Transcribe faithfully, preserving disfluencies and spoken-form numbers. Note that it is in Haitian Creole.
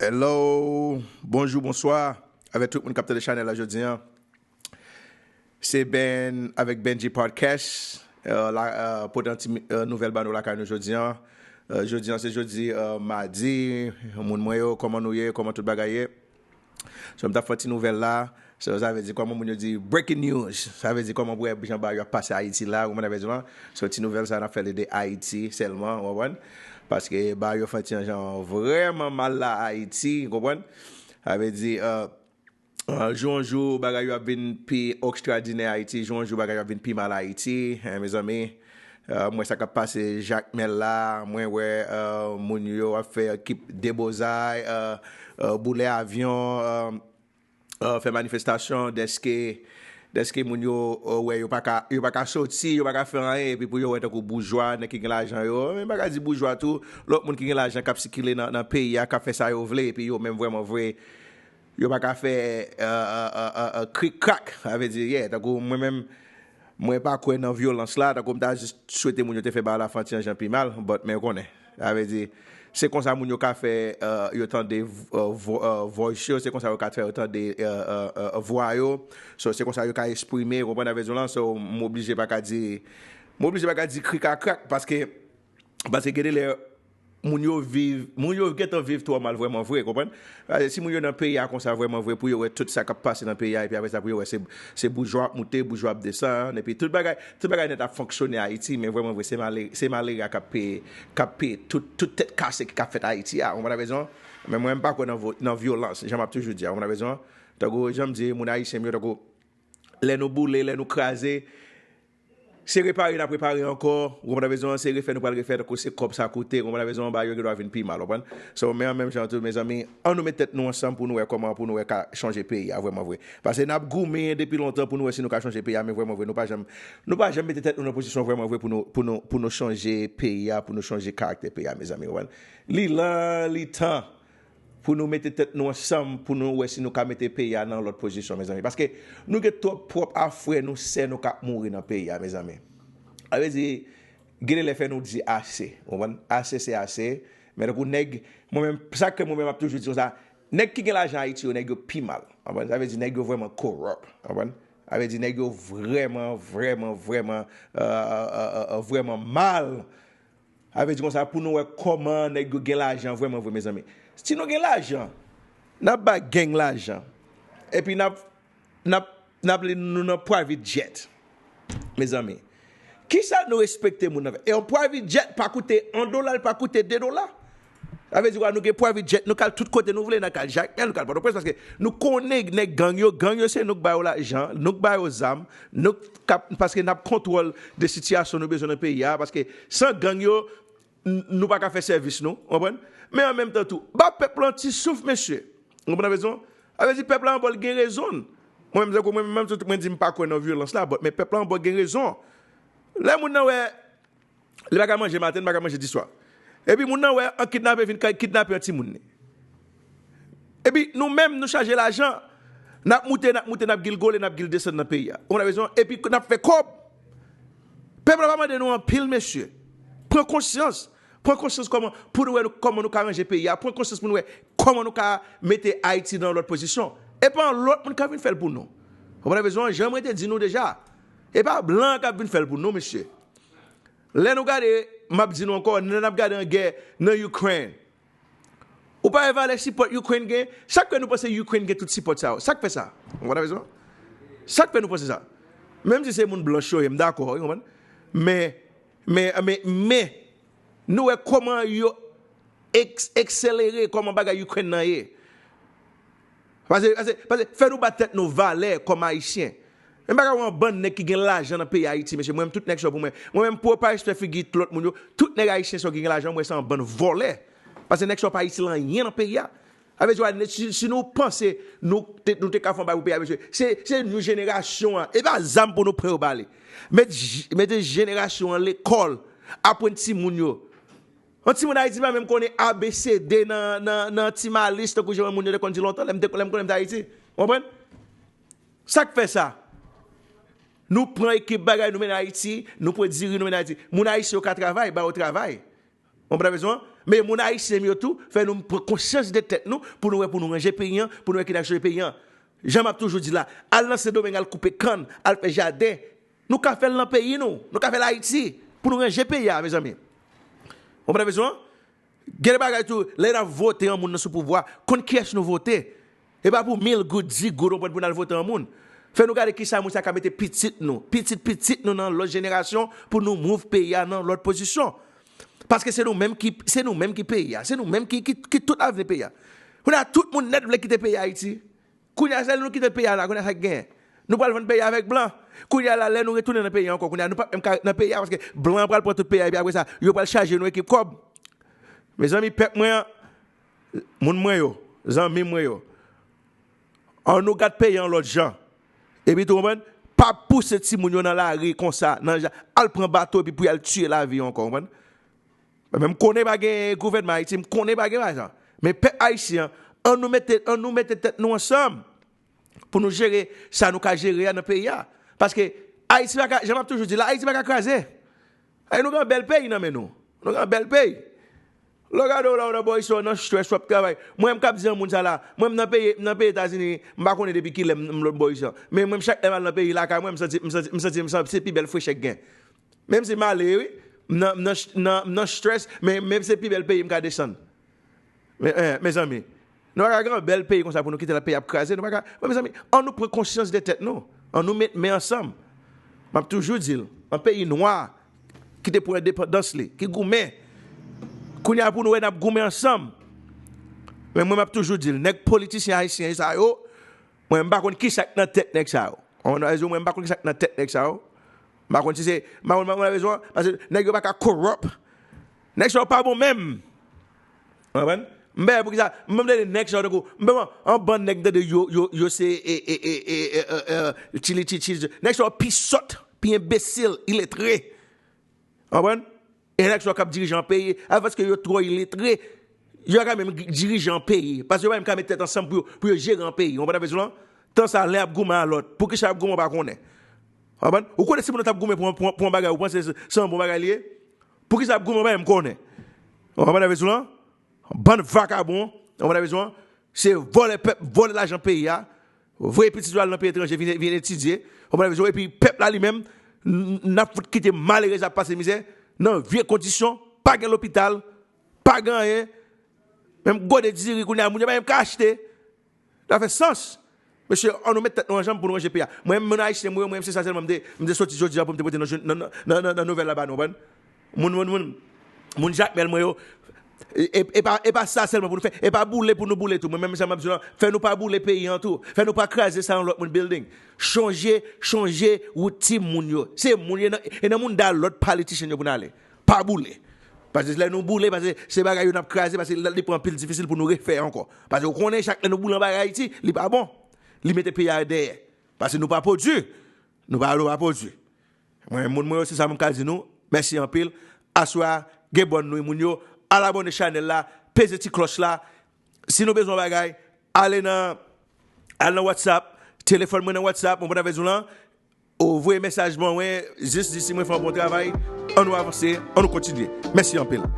Hello, bonjou, bonswa avèk tout moun k ap tande chanèl la jodi an. Se Ben avèk Benji Podcast. Euh, la, euh, pote yon ti euh, nouvèl ba nou lakay nou jodi an. Euh, jodi an se jodi euh, madi. Moun mwen yo, kòman nou ye? Kòman tout bagay ye? So, m t ap fè ti nouvèl la. So, sa vle di kòman moun yo di breaking news. Sa vle di kòman pou wè jan bagay yo ap pase Ayiti la, ou konprann sa vle di lan. So, ti nouvèl sa n ap fè li de Ayiti sèlman, ou konprann? Paske bagay yo fè ti jan vrèman mal la Ayiti, ou konprann? Sa vle di, euh, euh, jou an jou, bagay yo ap vin pi ekstradinè Ayiti, jou an jou, bagay yo ap vin pi mal Ayiti, hein, mezanmi. Euh, m wè sa k ap pase Jakmèl la, mwen wè euh, moun yo ap fè ekip debozay, euh, euh, boule avyon, euh, euh, fè manifestasyon dèske dèske moun yo euh, wè yo pa ka yo pa ka soti, yo pa ka fè anyen, epi pou yo wè tankou boujwa, nèg ki gen lajan yo, men pa ka di boujwa tou, lòt moun ki gen lajan k ap sikile nan, nan peyi a, k ap fè sa yo vle, epi yo menm vrèman vre yo pa ka fè euh, euh, euh, euh, euh, krik krak, sa vle di, yeah, tankou mwen menm, mwen pa kwè nan vyolans la, tankou m ta jis swete moun yo te fè bagay la fè yon ti jan pi mal, but men ou konnen. Sa vle di, se konsa moun yo ka fè euh, yo tande euh, vo- euh, voice yo, se konsa yo ka fè yo tande euh, euh, euh, vwa yo. So, se konsa yo ka eksprime, ou konprann sa vle di lan. So, m oblije pa ka di, m oblije pa ka di krik a krak, paske, paske gen de lè, moun yo viv, moun yo gentan viv twò mal vrèman vre, konprann? Paske si moun yo nan peyi a konsa vrèman vre, pou yo wè tout sa k ap pase nan peyi a, epi apre sa pou yo wè se, se boujwa ap moute, boujwa ap desann, epi tout bagay, tout bagay nèt ap fonksyone Ayiti, men vrèman vre, se malere, se malere a k ap peye, k ap peye tout, tout tèt kase ki k ap fèt Ayiti a, ou konprann sa vle di lan? Men mwen, m pa kwè nan vo- nan vyolans, jan m ap toujou di a, ou konprann sa vle di lan? Tankou, jan m di, moun ayisyen m yo, tankou, lè nou boule, lè nou kraze, se repare n ap repare ankò, ou konprann sa vle di lan, se refè nou pral refè, tankou se kòb sa koute, ou konprann sa vle di lan, bagay yo gen dwa vin pi mal, ou konprann? So, men an menm jan tou, mezanmi, ann nou met tèt nou ansanm pou nou wè kòman, pou nou wè ka chanje peyi a vrèman vre. Paske n ap goumen depi lontan pou nou wè si nou ka chanje peyi a, men vrèman vre, nou pa janm, nou pa janm mete tèt nou nan pozisyon vrèman vre pou nou, pou nou, pou nou chanje peyi a, pou nou chanje karaktè peyi a, mezanmi, ou konprann? Li lan, li tan pou nou mete tèt nou ansanm, pou nou wè si nou ka mete peyi a nan lòt pozisyon, mezanmi. Paske nou gen twòp pwòp a frè nou, sè nou k ap mouri nan peyi a, mezanmi. Sa vle di, gen de lè fè nou di ase. Ou konprann? Ase se ase. Men tankou nèg, mwen menm, sa k fè mwen menm ap toujou di konsa, nèg ki gen lajan Ayiti yo, nèg yo pi mal. Ou konprann? Sa vle di nèg yo vrèman corrupt. Ou konprann? Sa vle di nèg yo vrèman, vrèman, vrèman, euh, euh, euh, euh, vrèman mal. Sa vle di konsa, pou nou wè kòman nèg yo gen lajan vrèman vre, mezanmi. Si nou gen lajan, n ap ba gang lajan. Epi n ap, n ap, n ap li nou nan private jet. Mezanmi, kisa nou respekte moun nan fè? E yon private jet pa koute yon dola, li pa koute de dola. Sa vle di kwa, nou gen private jet, nou ka al tout kote nou vle, nou ka al Jakmèl, nou ka al Pòtoprens, paske nou konnen nèg gang yo, gang yo se nou k ba yo lajan, nou k ba yo zam, nou k ap, paske n ap kontwòl de sitiyasyon nou bezwen nan peyi a, paske san gang yo, n- nou pa ka fè sèvis nou, ou konprann? Men an menm tan tou, ba pèp lan ti souf, mesye. Ou konprann sa vle di lan? Sa vle di pèp la anba l gen rezon l. Mwen menm, tankou mwen menm, tout mwen di m pa kwè nan vyolans la, but, men pèp la anba l gen rezon. Lè moun nan wè, li pa ka manje maten, li pa ka manje diswa. Epi moun nan wè an kidnape vin kay kidnape an timoun li. Epi nou menm, nou chaje lajan, n ap moute, n ap moute, n ap gilgole, n ap gildesann nan peyi a. Ou konprann sa vle di lan? Epi n ap fè kòb. Pèp la pa mande nou anpil, mesye. Pran konsyans. Pran konsyans kòman, pou nou wè nou, kòman nou ka ranje peyi a. Pran konsyans pou nou wè kòman nou ka mete Ayiti nan yon lòt pozisyon. E pa yon lòt moun k ap vin fè l pou nou. Ou konprann sa vle di lan? Jan mwen te di nou deja, e pa blan k ap vin fè l pou nou, mesye. Lè nou gade, m ap di nou ankò, lè n ap gade an gè nan Ukraine, ou pa wè valè sipòt Ukraine gen? Sa k fè nou panse Ukraine gen tout sipòt sa yo? Sa k fè sa? Ou konprann sa vle di lan? Sa k fè nou panse sa? Menm si se moun blanch yo ye, m dakò, ou konprann? Men, men, men, men, nou wè kòman yo eks- ekselere, kòman bagay Ukraine nan ye. Pase, pase, pase, fè nou ba tèt nou valè kòm Ayisyen. Men pa ka wè yon bann nèg ki gen lajan nan peyi Ayiti, mesye. Mwen menm, tout nèg sa yo pou mwen. Mwen menm, pou pa respè figi lòt moun yo, tout nèg ayisyen sa yo ki gen lajan, mwen se yon bann vòlè. Pase nèg sa yo pa itil anyen nan peyi a. Sa vle di, si, si nou panse nou te, nou te ka fè yon bagay pou peyi a, mesye, se, se nou jenerasyon an. E pa zam pou nou pran yo ba li. Met j- mete jenerasyon an lekòl, aprann timoun yo. Yon timoun Ayiti pa menm konnen A B C D nan, nan, nan ti malis, tankou jan moun yo te konn di lontan, lè m te, lè m konnen m te Ayiti. Ou konprann? Sa k fè sa? Nou pran ekip bagay, nou mennen Ayiti, nou pran diri, nou mennen Ayiti. Moun ayisyen yo ka travay, ba yo travay. Ou konprann sa m vle di w? Men moun ayisyen m yo tou, fè nou pran konsyans de tèt nou, pou nou wè, pou nou ranje peyi an, pou nou wè ki n a chanje peyi an. Jan m ap toujou di la, al nan Sendomeng, al koupe kann, al fè jaden. Nou ka fè l nan peyi nou, nou ka fè l Ayiti, pou nou ranje peyi a, mezanmi. Ou konprann sa m vle di w? Gen de bagay tou, lè n ap vote yon moun nan sou pouvwa, konn kiyès nou vote. E pa pou mil goud, dis goud, ou konprann, pou n al vote yon moun. Fè nou gade kisa moun sa ka mete pitit nou, pitit pitit nou nan lòt jenerasyon pou nou move peyi a nan lòt pozisyon. Paske se nou menm ki, se nou menm ki peyi a, se nou menm ki, ki, ki tout avni peyi a. Kounye a, tout moun nèt vle kite peyi Ayiti. Kounye a, se nou kite peyi a la, kounye a sa k genyen. Nou pral vann peyi a avèk blan. Kounye a la, lè nou retounen nan peyi a ankò, kounye a, nou p ap menm ka ret nan peyi a, paske blan an pral pran tout peyi a, epi apre sa, yo pral chaje nou ekip kòb. Mezanmi, pèp mwen an, moun mwen yo, zanmi mwen yo, ann nou gad peyi an lòt jan. Epi tou, konprann, pa pouse timoun yo nan lari konsa, nan jan, al pran bato epi pou y al tiye lavi yo ankò, konprann. Men m konnen pa gen gouvènman Ayiti, m konnen pa gen bagay sa. Men pèp ayisyen an, ann nou mete, ann nou mete tèt nou ansanm pou nou jere sa nou ka jere a nan peyi a. Paske Ayiti pa ka, jan m ap toujou di la, Ayiti pa ka kraze. Ay, nou gen yon bèl peyi nan men nou. Nou gen yon bèl peyi. Lè w gade w la, w nan bò isi, w nan strès, w ap travay. Mwen, m k ap di yon moun sa la, mwen, m nan peyi, m nan peyi Etazini, m pa konnen depi kilè m, m lòt bò isi. Men mwen, chak lè m al nan peyi lakay mwen, m santi, m santi, m santi, m santi se pi bèl frechè k gen. Menm si m ale, wi, m nan, m nan, nan, m nan strès, men, men se pi bèl peyi m ka desann. Men, eh, mezanmi, nou pa ka gen yon bèl peyi konsa pou nou kite lòt peyi ap kraze. Nou pa ka, men mezanmi, ann nou pran konsyans de tèt nou. Ann nou met men ansanm. M ap toujou di l, yon peyi nwa ki te pran endepandans li, ki goumen. Kounye a pou nou wè n ap goumen ansanm. Men mwen, m ap toujou di l, nèg politisyen ayisyen sa yo, mwen, m pa konn kisa k nan tèt nèg sa yo. Ou konprann sa m vle di w? Mwen, m pa konn kisa k nan tèt nèg sa yo. M pa konn si se, m pa konn, m pa konn rezon an, paske nèg yo pa ka corrupt. Nèg sa yo pa bon menm. Ou konprann? M pa wè poukisa, m pa tande nèg sa yo tankou, m pa wè yon bann nèg m tande yo, yo, yo se, e, e, e, e, e, e, e, chili, chili, chili. Nèg sa yo pi sòt, pi enbesil, iletre. Ou konprann? E nèg sa yo k ap dirije yon peyi, a, paske yo twò iletre, yo pa ka menm dirije yon peyi. Paske yo pa menm ka met tèt ansanm pou yo, pou yo jere yon peyi. Ou konprann sa m vle di w lan? Tan sa, len ap goumen a lòt. Poukisa y ap goumen, ou pa konnen. Ou konprann? Ou konnen si moun nan t ap goumen pou, pou, pou yon bagay, ou panse se, se yon bon bagay li ye? Poukisa y ap goumen, ou pa menm konnen. Ou konprann sa m vle di w lan? Bann vakabon, ou konprann sa m vle di w lan? Se vòlè pèp, vòlè lajan peyi a, voye pitit yo al nan peyi etranje, vin, vin etidye, ou konprann sa m vle di w lan? Epi pèp la li menm, n, n ap fout kite malerèz ap pase mizè, nan vye kondisyon, pa gen lopital, pa gen anyen, menm gode diri kounye a, moun yo pa menm ka achte. Sa fè sans. Mesye, ann nou met tèt nou ansanm pou nou ranje peyi a. Mwen, moun ayisyen, mwen, mwen, se sa sèlman m te, m te soti jodi a pou m te pote nan, nan, nan, nan, nan nouvèl la ba nou, konprann? Moun, moun, moun, moun Jakmèl mwen yo, e, e, e pa, e pa sa sèlman pou nou fè, e pa boule pou nou boule tou. Mwen menm, sa m ap di w lan, fè nou pa boule peyi an tou. Fè nou pa kraze sa yon lòt moun building. Chonje, chonje wout timoun yo. Se moun yo nan, e nan moun da lòt politisyen yo pou n ale. Pa boule. Paske lè nou boule, paske se bagay yo n ap kraze, paske li pran anpil difisil pou nou refè ankò. Paske ou konnen chak lè nou boule yon bagay Ayiti, li pa bon. Li mete peyi a dèyè. Paske nou pa pwodui. Nou pa, nou pa pwodui. Mwen, moun mwen yo, se sa mwen ka di nou. Mèsi anpil. Aswè a, gen bòn nwi moun yo. Al abòne chanèl la, peze ti klòch la. Si nou bezwen bagay, ale nan, al nan WhatsApp, telefòn mwen nan WhatsApp, mwen pran avè zou lan. Ou voye mesaj ban mwen, jis di si mwen fè yon bon travay. Ann nou avanse, ann nou kontinye. Mèsi anpil.